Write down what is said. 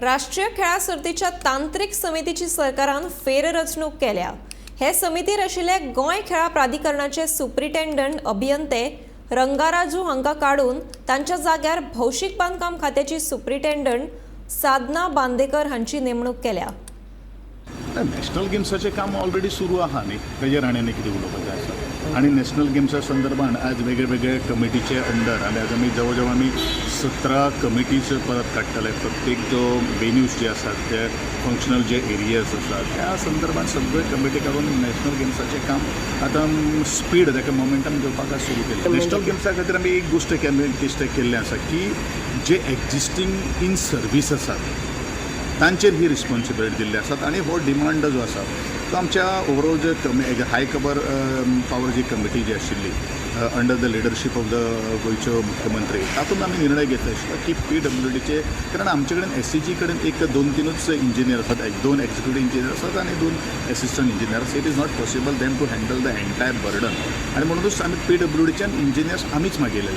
राष्ट्रीय खेळां सर्तीच्या तांत्रीक समितीची सरकारान फेररचणूक केल्या. हे समितीर आशिल्ले गोंय खेळां प्राधिकरणाचे सुप्रिटेंडंट अभियंते रंगाराजू हांकां काडून तांच्या जाग्यार भौशीक बांदकाम खात्याची सुप्रिटेंडंट साधना बांदेकर हांची नेमणूक केल्या. नॅशनल गेम्साचें काम ऑलरेडी सुरू आहा न्ही, तेजेर आनी आनी कितें उलोवपाचें आसा? आनी नॅशनल गेम्सा संदर्भान आज वेगळे वेगळे कमिटीचे अंडर आनी आज आमी जवळ जवळ आमी 17 कमिटीज परत काडटले. प्रत्येक जो वेन्यूज जे आसात, ते फंक्शनल जे एरियाज आसात, त्या संदर्भान सगळे कमिटी काडून नॅशनल गेम्साचें काम आतां स्पीड, ताका मोमेंटम घेवपाक आज सुरू केलें. नॅशनल गेम्सा खातीर आमी एक गोश्ट केल्लें आसा की जे एक्जिस्टींग इन सर्वीस आसात तांचेर ही रिस्पॉन्सिबिलिटी दिल्ली आसात. आनी हो डिमांड जो आसा तो आमच्या ओवरऑल जे कमी हाय कबर पावर जी कमिटी जी आशिल्ली under the leadership of the गोंयच्यो मुख्यमंत्री, तातूंत आमी निर्णय घेतले आशिल्लो की पीडब्ल्यूडीचे, कारण आमचे कडेन एसईजी कडेन एक दोन तिनूच इंजिनियर आसात, एक दोन एक्झिक्युटीव इंजिनियर आसात आनी दोन एसिस्टंट इंजिनियर आसात. It is not possible them to handle the entire burden. आनी म्हणूनच आमी पीडब्ल्यूडीच्यान इंजिनियर्स आमीच मागयलेले.